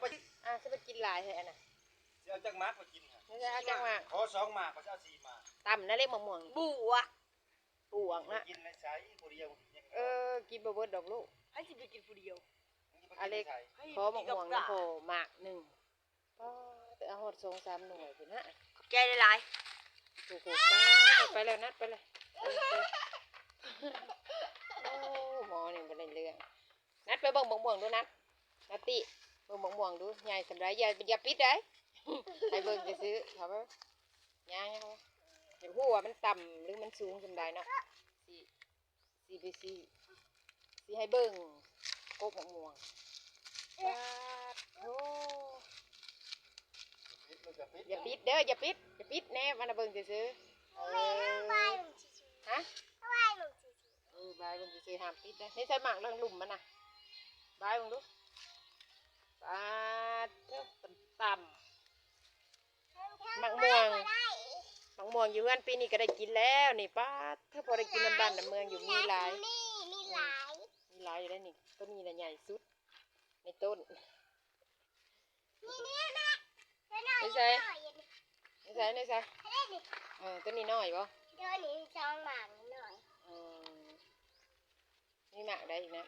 ອ່າ ຊິໄປກິນຫຼາຍແທ້ອັນນະ. ຊິເອົາຈັກໝາກມາກິນຫະ? ເອົາຈັກໝາກ? ຂໍສອງໝາກ ຂ້ອຍຊິເອົາສີ່ໝາກ. ຕຳນະເລັກມະມ່ວງ ບວກ ບວກນະ. ກິນໃນໃສຜູ້ດຽວ ເອີ ກິນບໍ່ເບິດດອກລູກ. ໃຜຊິໄປກິນຜູ້ດຽວ? ອາເລັກ ຂໍໝາກມ່ວງນຳພໍ່ໝາກໜຶ່ງ. ປ້າ ແຕ່ເອົາຮອດສອງສາມໜ່ວຍພຸ້ນນະ. ຂອບໃຈຫຼາຍໆ. ໂອ້ໂຫ ໄປແລ້ວ ນັດໄປແລ້ວ. ໂອ້ ໝໍນີ້ບໍ່ໄດ້ເລື່ອງ. ນັດໄປເບິ່ງໝາກມ່ວງດູ ນັດ ນັດຕິ ເບິ່ງໝາກມ່ວງດູ ໃຫຍ່ສ່ຳໃດ. ຢ່າ ຢ່າປິດໃດ ໃຫ້ເບິ່ງຊື່ໆ. ເຂົ້າໄປ ຍ່າງ ຍ່າງ ຢາກຮູ້ວ່າມັນຕ່ຳ ຫຼື ມັນສູງສ່ຳໃດເນາະ. ຊິ ຊິໄປ ຊິ ຊິໃຫ້ເບິ່ງກົກໝາກມ່ວງ. ປາດໂທ ຢ່າປິດເດີ ຢ່າປິດ ຢ່າປິດ ແນມອັນນະເບິ່ງຊື່ໆ. ເອີ ຮະ? ເອີ ບາຍເບິ່ງຊື່ໆ ຫ້າມປິດເດີ. ໃນໃສ່ໝາກເລື່ອງລຸ່ມມັນນະ ບາຍເບິ່ງດູ. ປາດໂທ ຕ່ຳໆ. ໝາກມ່ວງ ໝາກມ່ວງຢູ່ເຮືອນປີນີ້ກໍໄດ້ກິນແລ້ວນີ້. ປາດ ເທື່ອພໍໄດ້ກິນນຳບ້ານນຳເມືອງຢູ່. ມີຫຼາຍ ມີຫຼາຍ ມີຫຼາຍຢູ່ໄດ໋ນີ້. ໂຕນີ້ນະໃຫຍ່ສຸດໃນຕົ້ນ. ໃນໃສ? ໃນໃສ? ໃນໃສ? ເອີ ໂຕນີ້ນ້ອຍບໍ່? ໂຕນີ້ສອງໝາກນ້ອຍ. ເອີ ມີໝາກໃດອີກນະ?